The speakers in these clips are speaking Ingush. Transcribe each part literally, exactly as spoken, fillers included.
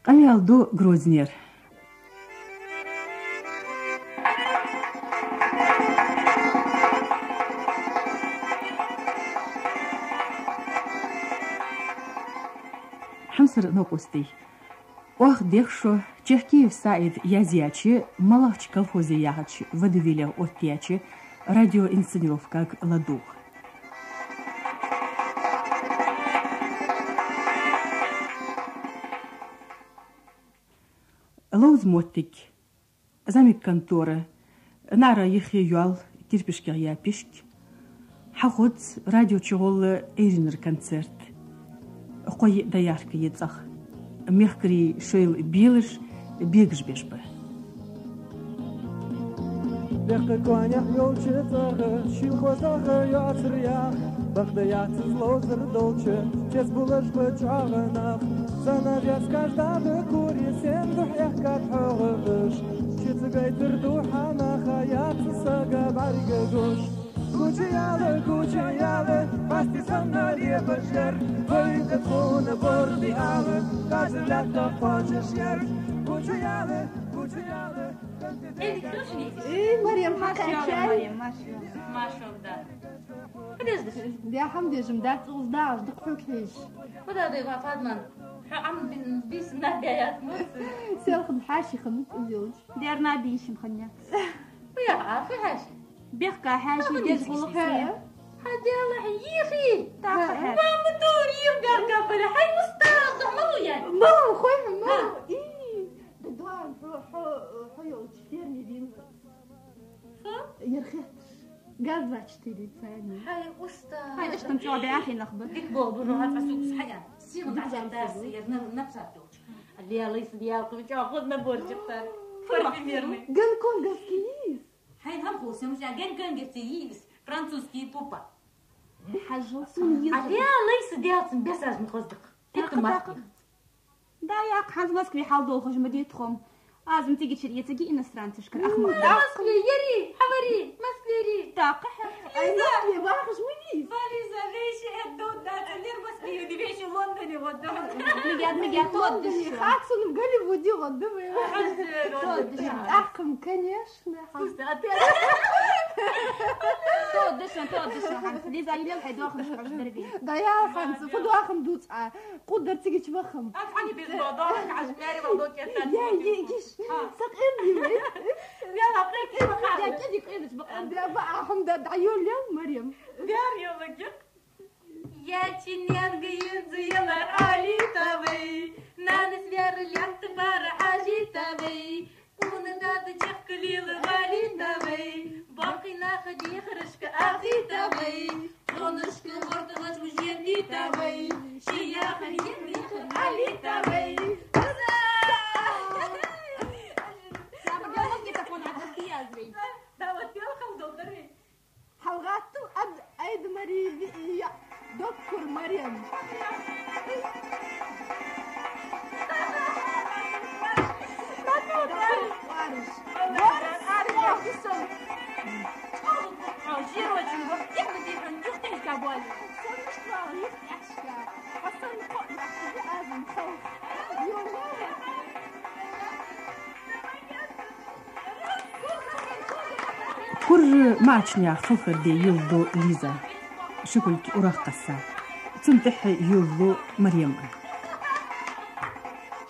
Къамаьл ду Грознера. Хьамсара новкъостий. Оаха дех шо Чехкиев СаӀида язъяьча «МалагӀча колхозе» яхача водевилех оттаяьча радиоинсценировкага ладувгӀа. Ловза моттиг, зӀамига контора, наӀара йиххе йоал, кирпишкех яь пишк, хьахоз радио чугӀолла Ӏуйраннара концерт. Кхо-йиъ доярка я цӀагӀа. Мехкарий шоайла белаш, бегаш беш ба. Дехка коанехь йолча цӀагӀа, шийла хозагӀа йоацар ях, бакъда яц из ловзар долча, цецбувлаш ба чӀоагӀа нах. Занавескаш дӀадаккхар, сен духьа эхкад хьогӀа гӀуш, шийца гайтар духьа наха, яц сага бӀарга гуш. Гучаяла, гучаяла, пасти санна лепаш яр, вайна тхона борди ала, кхачар лаьтта кхоачаш яр. Гучаяла, гучаяла, Эй, Марем, хьакхаьчай? Марем, машалла. Машалла, да. Хьадеш даш? Да, хьам дежам, да, цӀуз дагӀаш, дукха хьога хьежаш. Худа дайва, Фатман. Хьо Ӏам бин, бийсан наб яц, мурс. Селхан хьаьший хиннад из йолча. Дерна бийсан хиннад. Хьо яха, а, хьо хьаьший? Бехка хьаьший, деза гӀулакх хьа. Хьа дела, хьа йихи. Таха хьа. Мама, тур, йих бехка бара, хьай устаз, малу яй? Малу, хой, малу. Ха. И, да дуан, хьо, хьо, хьо йолча ферме дин. Ха? Яр хетташ. Газ двадцать четыре цани. Хьай устаз. Хьай иштам чӀоагӀа бяхи нах ба. Дик бо, бу, хьа цӀа сукс хьая. Сина дик дӀа зам дас, сукс. Яр на, напсат йолча. Лелайс, лелайс, чӀоагӀа худ наборчик тар. Парфюмерный. Гонконговский йис. Хьайна хӀама хул, сен муж, а гонконгерца йис, французский пупа. Хьажал сона йис. А лелайс, лелайс, бесаж ма хоздакх. Таха, таха. Да, я хӀанз Москве хьалдолхаш ма дий тхо. Аз ма цига чир эцаги иностранцашкара ахмах. М, да, Москве, яри, хьавари, Москве ри. Таха хьа. Ай, Москве вахаш ма вий. Вализа, веши эддо, да, цалер Москве, юди веши Лондоне воддо. Мигад, мигад, тоддаш. Хацун в Голливуде воддо, вы. Тоддаш. Ахм, конечно. Слушай, а ты... Тоддаш, тоддаш, хӀанз. Лиза, илел хьай дохнаш хьожа дарби. Да я хӀанз, фу дохам дуц, а. Къуддар цига чу вахам. А, хьани без дохам, хьаж мяри вал докет. Я, я, гиш. Ха. Сакъин дивай. Я, ла, прикинь, ха. Я, кеди, кеди, бакъан. Да, ба, ахм, да, да, йо, лев, Марем. Вяр, йо, лаги. Я чиненга юнзу ялар алитавай, нанас вяр лятта бара хьажитавай, куна дада чехка лила валитавай, бакъи наха дехарашка ахитавай, тонашка ворта вач мужентитавай, шияха ен дехар алитавай. Сабр, я логика фон атахтиязрей. Да, вот пел хал долдары. ХьалгӀаттал ад Айдамари виъ йоӀ, доккур Марем. Доккур Къараш. Борис Арьяхусон. Жирочим, вот, тихо, тихо, не тихо, боль. Соннаш вала, их тяжка. Хасан ко, нахуй, азм, хо. Йо, мама. Куржа маӀача наьха халхар де йолалу Лиза, ши кулг урагӀ кхесса. Цунна тӀехьа йолалу Марем а.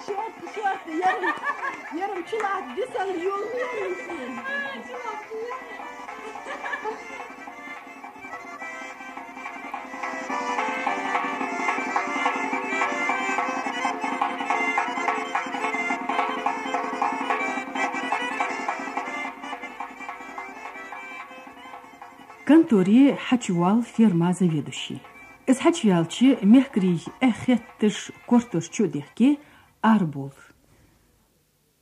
Шоат, шоат, ярам, ярам чулат дисал йолалу ярам шин. Конторе хьачувоал ферма заведующий. Из хьачуваьлча, мехкарий эхь хетташ кортош чу а дехке, арабоал.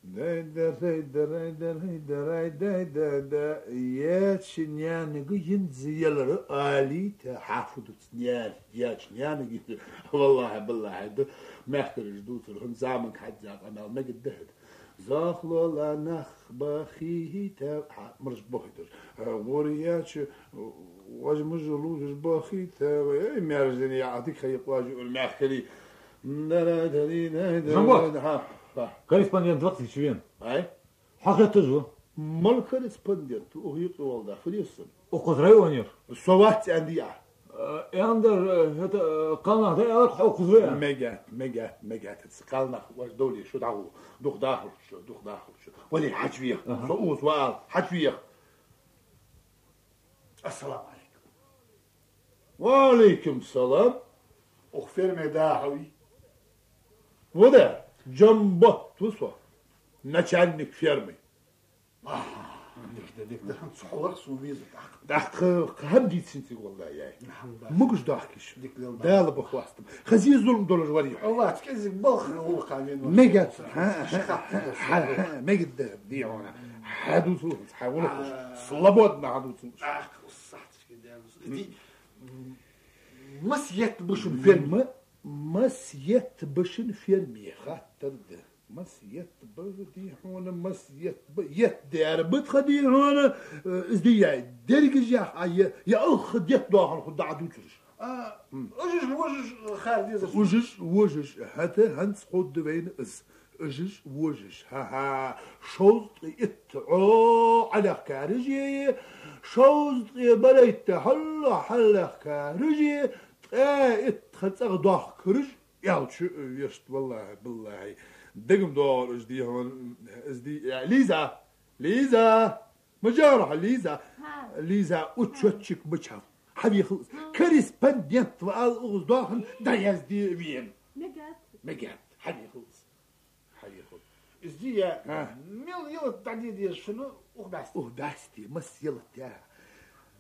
Дай да, дай да, дай да, дай да, дай да, дай да, дай да. Еча наьнага йинза ялар алийта, хьа фу дувц, наьна, еча наьнага йинза. Валлахьи, биллахьи, да, мехкараш дувцар, хӀанз заманга хьадза къамаьл мегаргда хӀета. Захлола нах бахийта, хьа, марш бахийташ. ГӀур еча, важа мужа лузаш бахийта, эй, мерзани, а дика хайя къажа ур мехкарий. Да, да, да, да, да, да, да, хьа. Корреспондент вац из вен. Ай? Хьо хетташ ва? Мала корреспондент, укх юкъе волаш да, фу деза сона? Укхаза районера. Со вац аьннадий Ӏа? Э, аьннадар, э, хӀаьта, э, кхалнах да аьлар, хьо укхаза ва аьнна. Мегаргда, мегаргда, мегаргда, хӀаьта кхалнах ваш довле шу дӀагӀо, дукха дахалда шу, дукха дахалда шу. Вале, хьачувеха. Аха. Со укхаза ва ала, хьачувеха. Ассаламу Ӏалайкум. Ва Ӏалайкум салам. Укх ферме да хьо вий? Ва да, Джамбот ва со, начальник фермы. Аха, дика да, дика да, хӀанз цхьа хьо вар сона веза тӀаккха. ТӀаккха хӀама дийцача цига валла яй. Алхьамдулиллахь. Могаш дахкиш. Дика лел да. Дала ба хоастам. Хазий зулам долаш вар из. Аллахь, кӀезига балха гӀулакха вена вар. Мегаргда, хӀа, хӀа, хӀа, хӀа, мегаргда, дий хьона. Хьадувцалва, хьа гӀулакхаш. А. Свободно хьадувцалва. Ах, уссахьташка дерус. Ди, м, масса етт ба шун ферме? Ма-, масса етт ба шун ферме, хаттар да. Масса етт ба, дий хьона, масса етт ба, етт дера ба тха, дий хьона, э, из дий яй, дерригаш яха, а, е, е алха детт доахан хӀу дӀа дувцараш. А, м, ужаш, вожаш, хар дезаш. Ужаш, вожаш, хӀаьта хӀанз ховргда вайна из. Ужаш, вожаш, хӀа-хӀа, шовзткъеи итт Ӏо Ӏалехкараш е, шовзткъеи барайтта хьалха хьалехкараш е, ткъаь итт ха цӀагӀа дохкараш, аьлча, вешта, валлахӀи, биллахӀи, дага ма доагӀар уж, дий хьона, из дий, э, Лиза, Лиза, ма жара хьо, Лиза, хӀа. Лиза, учётчик мичав? Хьавехал из. Хм. Корреспондент ва ала укхаза доахан, дӀаязде вена. Мегаргда. Мегаргда, хьавехал из. Хьавехал. Из дий яй, хӀа, мел ялат дӀаде деза шуна укх бӀаьсте? Укх бӀаьсте, масса ялат я.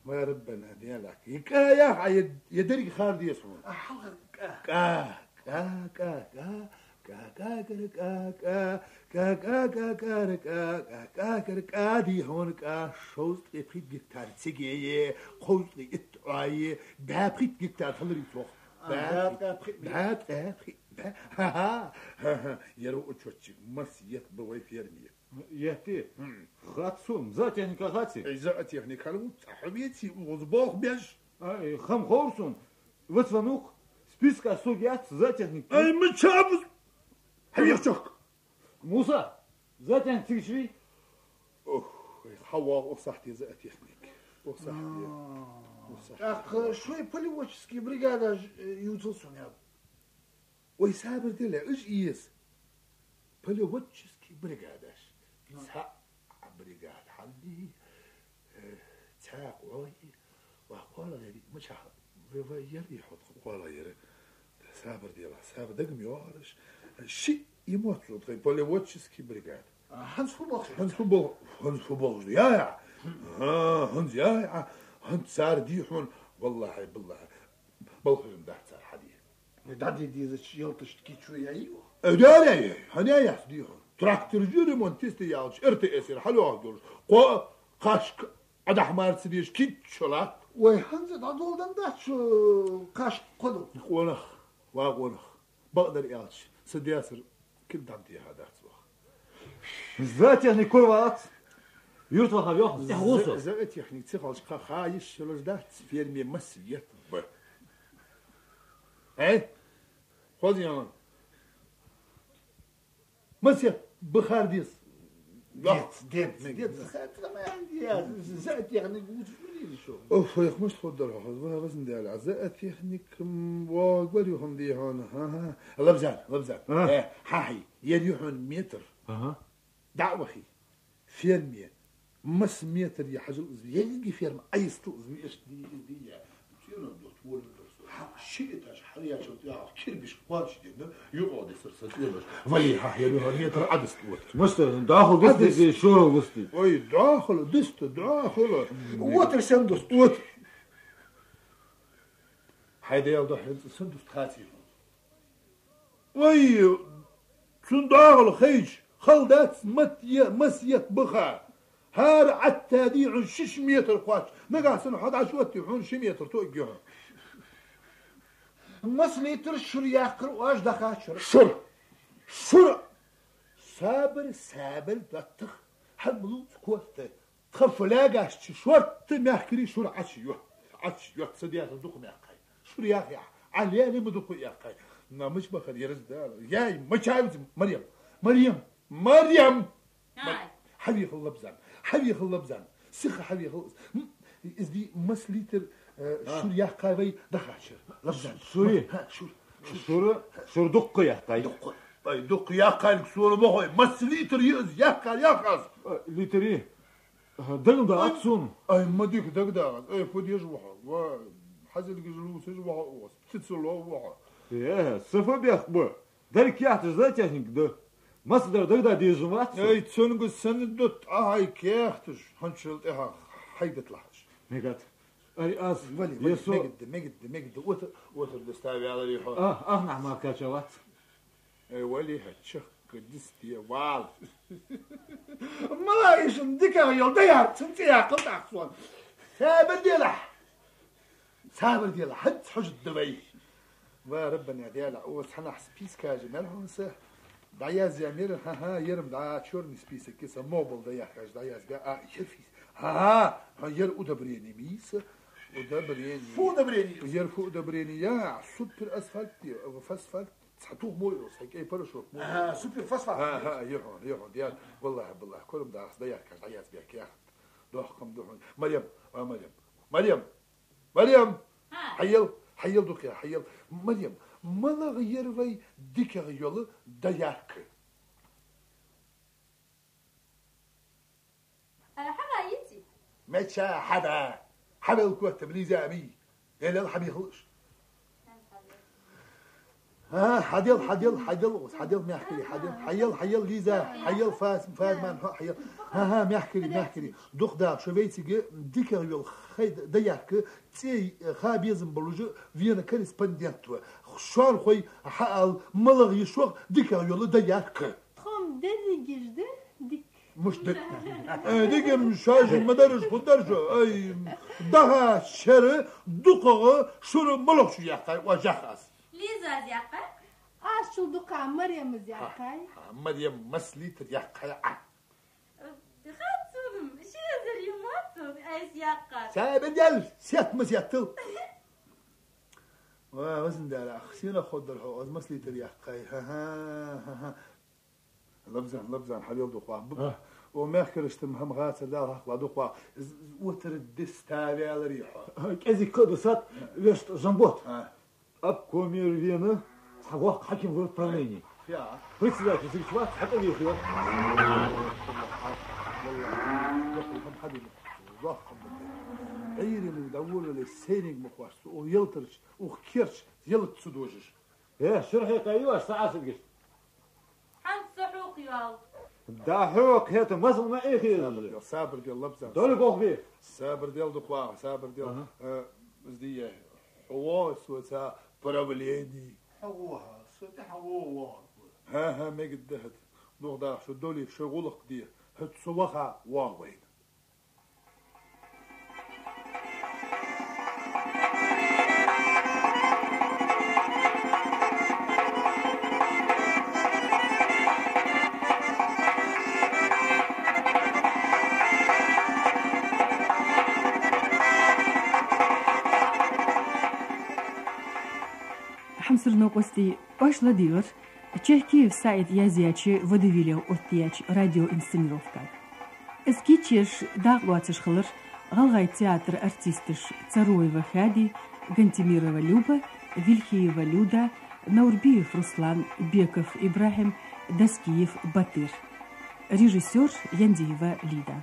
Ва Раббана, Даьла, е кӀа яха, е, е деррига хар деза хьона. А, хьалхара кӀа. КӀа, кӀа, кӀа, кӀа, кӀа, кӀа, кӀара, кӀа, кӀа, кӀа, кӀа, кӀа, кӀара, кӀа, кӀа, кӀа, кӀара, кӀа, дий хьона кӀа, шовзткъеи пхийтта гектар цига е, кховзткъеи итт Ӏо е, бӀаь пхийтта гектар хиларий цох. А, бӀаь ткъаь пхийтта. БӀаь ткъаь пхийтта. Бе, ха-ха, ха-ха, ер ва учётчик, масса етт ба вай ферме. Етт? Хм. Хац сона, зоотехника хац? Ай, зоотехник хьалвуц, а хьо веций укхаза болх беш? Ай, хӀама ховр сона. Вац ванух, списка сога яц зоотехник. Ай, мичаб из? Хьавеха чохка. Муса, зоотехник цига вий? Ох, ай, хьавоагӀа укх сахьте зоотехник. Укх сахьте. А. Укх сахьте. ТӀаккха шоай полеводческий бригадаш, э, ювцал сона, ял. Вай сабар де ле, уж из. Полеводческий бригадаш. Ну. Цхьа бригада хьалдий, э, цхьа Ӏо е, ва кхоалагӀъяр, мичахьа, ва, ва, яр е хьо тха кхоалагӀъяр. Сабар де ла, сабар, дага ма йоагӀар уж. Шиъ е мотт цу тхай полеводческий бригада. А, хӀанз фу болх? ХӀанз фу бол-, хӀанз фу болх? Я, я. А, хӀанз я, я. ХӀанз цар, дий хьона, валлахӀи, биллахӀи, балхаш дац цар хьаде. Э, дӀаде дезача ялаташта кийчо яй ва? Э, да, да, да, хӀана яц, дий хьона. Трактор жи ремонт тесте ялча, РТС-ера хьалъоагӀа долаш. Кхо, кхашка Ӏадахьа мара ца деш, кийчо латт. Вай хӀанз дӀадоладаь дац шо кхашка кхо дол? Къонах, ва къонах. Бакъдар аьлча, са даьсар кил дӀа-м теха дац ваха. Зоотехник кор вац. Юрта ваха йоах. Тӏехьа гӀусу. Зо-, зоотехник ца хилча кхы ха йиш йолаш дац, ферме масса етт ба. Эй? Хоза ян. Масса етт ба хар деза. Дец, дец, дец. Ха, ца ма яндия, зоотехник вуч вули шо? Оф, яхмаш хургдар хьо, хоза, ва, вазн дяла. Зоотехник, м, ва, гвар юхам ди хьона. Ха-ха. Лабзан, лабзан. А? Э, хьахьи, ер юхам метр. Ага. ДӀа а вахе, ферме, масса метр я хьажал из, еррига ферма айстал из, вешт ди, из ди я. Цена дот, воля дот. Хьа, ши этаж хьалъяча тӀехьа кирбиш кхоачашденна, юкъа десар са цӀенош. Вали хьа, ер юха метр Ӏадист вот. Муста, дохал дусти, Ӏадист. Шо густи. Ой, дохал дусти, дохал. Вот и сен дуст. Вот. Хьай дел дохал сен дуст хаци. Вай, цун дагӀал хайча, хала дац, мат е-, масса етт ба ха. ХӀара Ӏатта дий хьона шишша метр кхоач. Нагахь санна хьо дӀачуоттий хьона ши метр тоъаргья хьона. Масса литр шура яккхар оаш дахача шура? Шура. Шура. Сабар, сабар доттагӀа. Хьа ма лувца корта. Тха флягаш чу шортта мехкарий шура Ӏочуйоах. Ӏочуйоах, са дехар дукха мехкай. Шура яхъяхь, Ӏа лелий ма дукха яхъяй. Намаш бахар ераз дала. Яй, мачаевца, Марем. Марем! Марем! Ай! Хьавехал, Лабзан! Хьавехал, Лабзан! Сиха хьавехал! М, из дий масса литр, э, шура яьккхай вай дахача шера, Лабзан! Шура? ХӀа, шура, шура. Шура, шура дукха яьккхай. Дукха. Ай, дукха яьккхай, сона ма хой, масса литр я из яьккхар, яхар аз. Э, литр я? Ага, дагадоагӀац сона. Ай, ма дика дагадоагӀац. Ай, фу деш ва хьо? Ва, хьазилгаш лувсаш ва хьо, птицелов ва хьо. Э, са фу бехк ба? Деррига яхташ да техника да. Массадар дагадоа дезаш вац со. Ай, цунга санна да тӀа хьай кехаташ, хӀанзчул тӀехьа хьай дат лахьаш. Мегад. Ай, аз, вали, вали, мегад да, мегад да, мегад да. Отар, отар да ста вялари хьо. А, ах нах ма кхаьча вац. Э, вали хьо, чехка дисте вала. Мала ишин дикагӀа йола даярка цун цӀи яккхал тӀаккха сона. Сабар делахь. Сабар делахь, хӀанз хьожаргда вай. Ва Раббана Даьла, о, цхьанахьа списка жа мел хьона са. ДӀаязъяь мера, ха-ха, ер-м дӀа чёрный список я са, мобил даяркаш дӀаязбаь, а, ер фис. Ха-ха, хьо ер удобрени мийса. Удобрени. Фу удобрени? Ер фу удобрени я, супер асфальт, фасфальт. Цхьа тух мо йола, цхьа кӀай порошок мо йола. Ага, супер фосфат. Ага, йохан, йохан, дер. Валлахьи, валлахьи, курам дахас, даяркаш дӀаязбаь кехат. Дохкам духьун. Марем, а, Марем. Марем! Марем! Хьа. Хьаел, хьаел дукха, хьаел. Марем, малагӀа яр вай дикагӀа йола даярка? Ара хьага йици? Меча хьада. Хьавел котта, Лиза, ами. Элел хьабихалаш. А, хьадел, хьадел, хьадел, хьадел, мягкий, хьадел. Хьаел, хьаел, Лиза, хьаел, Фас-, Фазман, хьо-, хьаел. Ага, мягкий, мягкий. Дукха да, шо вайцига дикагӀа йола хай даярка, цӀи, ха безам болаш вена корреспондент ва. Шоана хой хьаала, малагӀа я шох дикагӀа йола даярка. Тхо-м дерригаш да дика. Муш да. Э, дика-м шоаш ма дараш, фу дараш, ай, дахача шера дукхагӀа шура молохчо яьккхай, оаш яхар аз. Лизас яьккхай? Аз чул дукха Марема яьккхай. Ха, ха, Марема масса литр яьккхай Ӏа? Э, хацун, ши эзар ю мацун, айс яьккхар. Сабар дел, сет ма сеттал. Ва, вазан дара, ах, сенах ходдар хьо, аз масса литр яьккхай. Ха-ха, ха-ха. Лабзан, Лабзан, хьавел дукха. Б-, а, о, мехкарашта-м хӀама хацар дала хьакхала дукха. З-, з-, отар диста вялари хьо. А, кӀезига кхы а дусад, вешта Жамбот. А. Обкомера вена, цхьа воккха хьаким ва правлени. Я. Председатель зирчва, цхьа тӀавехаю. Валлахьи, валлахьи, хӀама хьадина. Воккха хӀама да. Ӏуйрийна дӀаволале, сайниг ма хваш, цу, о, ялтарч, ух керч, ялат цу дожаш. Э, шура хьекха ю аш са Ӏасилгаш? ХӀанз со хьокха йоал. Да хьокха, хӀета, масал ма Ӏехе. Сабар дел, сабар дел, Лабзан. Дола гохбе. Сабар дел, дукха, сабар дел. Ага. Э, здие, хьо воагӀа соца правлени. Хьо воагӀа, со тӀа хьо воагӀа. Ха-ха, мегад да хӀета. Нух даха, шо доли, шо гӀулакх де. ХӀета со ваха воагӀа вайна. Хьамсара новкъостий, оаш ладийгӀар Чехкиев СаӀида язъяьча, Водевиле оттаяьча радиоинсценировкага. Из кийчъеш дакъа лоацаш хилар ГӀалгӀай театра артисташ Царуева Хади, Гантемирова Люба, Вильхиева Люда, Наурбиев Руслан, Беков ИбрахӀим, Доскиев Батыр. Режиссёр Яндиева Лида.